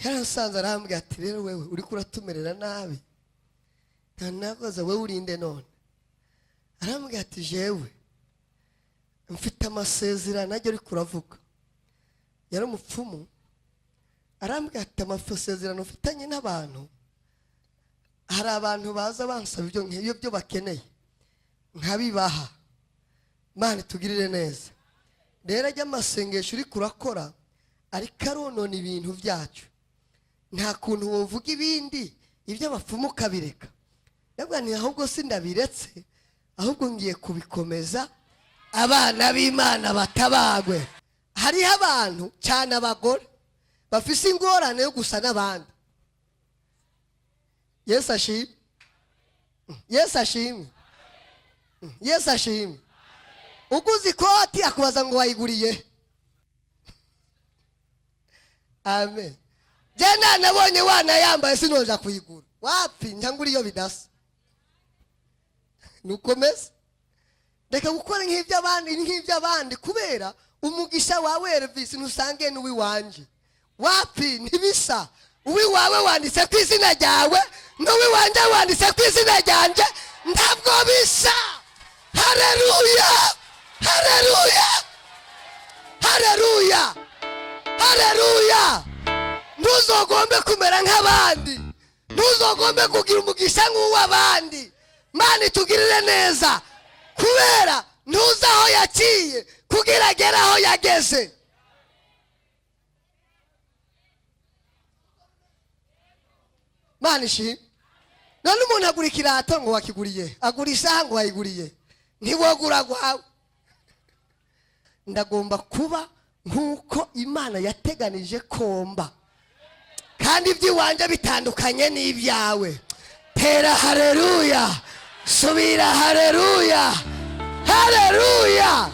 Yaransanze arambwira ati: "Rero wewe uriko uratumerera nabi." Ntanakoza: "Wewe urinde none?" Arambwira ati: "Jewe mfite amasezerano ajya ariko uravuga." Yari umupfumu. Arambwira ati: "Amasezerano mfitanye n'abantu, hari abantu baza bansaba ibyo nk'iyo byo bakeneye nkabibaha. Mana tugirire neza. Rero ajya amasengesho uri kurakora ariko aronona ibintu byacu. Nta kuntu wovuga ibindi, ibyo abapfumu ukabireka." Ndavuga nti: "Ahubwo si ndabiretse, ahubwo ngiye kubikomeza, abana b'Imana batabagwe." Hariho abantu, cyane abagore, bafise ingorane yo gusa n'abandi. Yesu ashimwe, Yesu ashimwe, Yesu ashimwe. Uguze ikoti akubaza ngo: "Wayiguriye?" Amen. Je nanabonye wanayambaye sinoja kuyigura. Wapi, njya iyo bidasa nukomeza. Reka gukora nk'iby'abandi, kubera umugisha wawe Elvis ntusange n'uwiwanje. Wapi, ntibisa. Uwiwawe wanditse ku izina ryawe, n'uwiwanje wanditse ku izina ryanje, ntabwo bisa. Hareruya, hareruya, hareruya, hareruya! Ntuzogombe kumera nk'abandi, ntuzogombe kugira umugisha nk'uw'abandi. Mana itugirire neza, kubera ntuzi aho yaciye kugira agere aho yageze. Mana ishimwe. None umuntu agura ikirato ngo: "Wakiguriye?" Agura isaha ngo: "Wayiguriye?" Ntiwogura gwawe. Ndagomba kuba nk'uko Imana yateganije komba, kandi iby'iwanjye bitandukanye n'ibyawe. Tera hareruya, subira hareruya, hareruya!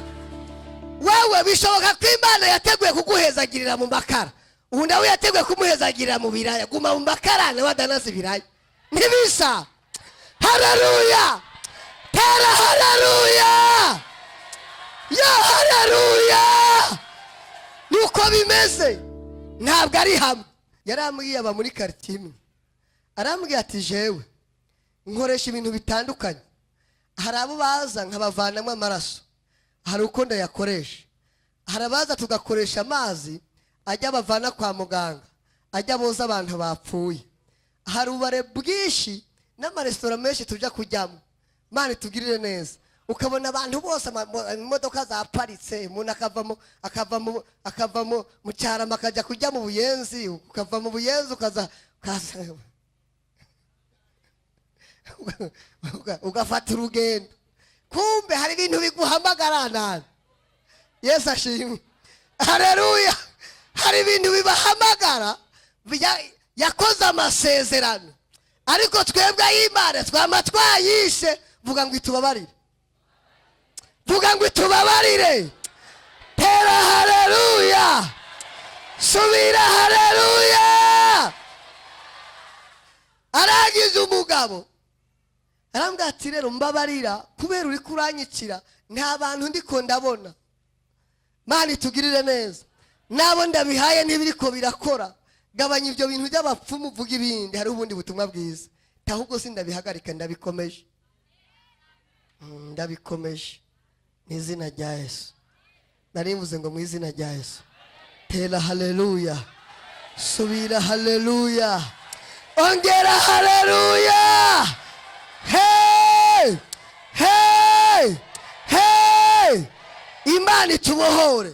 Wewe bishoboka ko Imana yateguye kuguhezagirira mu makara, ubu nawe yateguye kumuhezagirira mu biraya. Guma mu makara, nawe adanaza ibiraya. Ntibisa. Hareruya, tera hareruya, ya hareruya! Nuko bimeze, ntabwo ari hamwe. Yarambwiye, aba muri karitsiye imwe, arambwiye ati: "Jewe nkoresha ibintu bitandukanye. Hari abo baza nkabavanamo amaraso, hari uko ndayakoresha. Hari abaza tugakoresha amazi ajya bavana kwa muganga, ajya boza abantu bapfuye. Hari ubare bwinshi n'amaresitora menshi tujya kujyamo." Mana itugirire neza. Ukabona abantu bose imodoka zaparitse, umuntu akavamo mu Cyarama akajya kujya mu Buyenzi, ukava mu Buyenzi ukaza ugafata urugendo, kumbe hari ibintu biguhamagara nabi. Yesu ashimwe, hareruya! Hari ibintu bibahamagara, yakoze amasezerano, ariko twebwe ay'Imana twama twayishe. Vuga ngo: "Itubabarire." Vuga ngo: "Itubabarire." Tera hareruya, subira hareruya! Arangiza umugabo arambwira ati: "Rero mbabarira, kubera uri kuranyikira, nta bantu ndiko ndabona. Mana itugirire neza. Nabo ndabihaye ntibiriko birakora. Gabanya ibyo bintu by'abapfumu, uvuga ibindi, hari ubundi butumwa bwiza." Ahubwo si ndabihagarika, ndabikomeje. Ndabikomeje mu izina rya Yesu. Nari mvuze ngo mu izina rya Yesu. Tera haleluya, subira haleluya, ongera haleluya! Hey, hey, hey! Imana itubohore.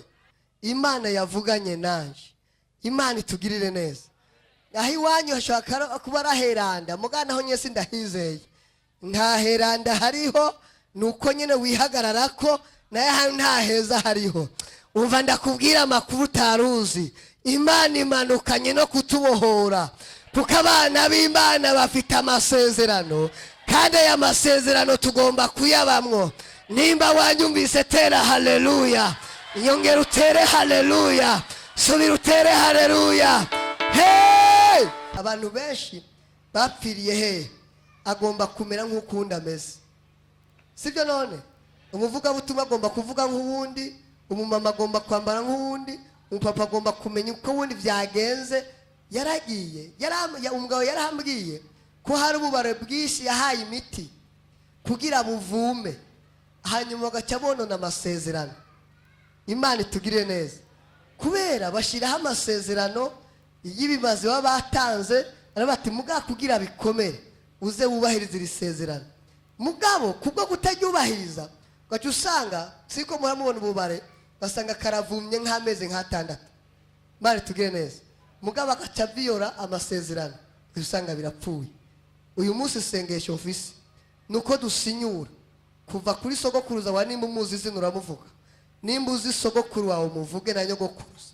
Imana yavuganye nanje. Imana itugirire neza. Aho iwanyu hashobora kuba araheranda mugana, aho nyese ndahizeye nta heranda hariho, ni uko nyine wihagarara ko nayo hano nta heza hariho. Umva, ndakubwira amakuru utaruzi: Imana imanukanye no kutubohora, kuko abana b'Imana bafite amasezerano, kandi aya masezerano tugomba kuyabamwo. Nimba wanyumvise, tera haleluya, nyongera utere haleluya, subira utere haleluya! Hey! Abantu benshi bapfiriye he? Agomba kumera nk'uko uwundi ameze, sibyo? None umuvugabutumwa agomba kuvuga nk'uwundi, umumama agomba kwambara nk'uwundi, umupapa agomba kumenya uko uwundi byagenze. Yaragiye umugabo yarambwiye ko hari ububare bwinshi yahaye imiti kugira buvume, hanyuma bagaca bonona amasezerano. Imana itugirire neza, kubera bashyiraho amasezerano y'ibimazi baba batanze, baravuga bati: "Mugabo kugira bikomere, uze wubahirize iri sezerano." Mugabo kubwo kutaryubahiriza, ugaca usanga siko muramubona ububare, ugasanga karavumye nk'amezi nk'atandatu. Imana itugire neza. Mugabo agaca viyora amasezerano, ugaca usanga birapfuye. Uyu munsi isengesho mfise ni uko dusinyura kuva kuri sogokuruza wa, nimba umuzi izina uramuvuga, nimba uzi sogokuru wawe umuvuge na nyogokuruza.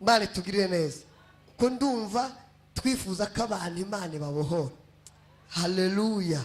Imana itugirire neza, kuko ndumva twifuza ko abantu Imana ibabohora. Haleluya!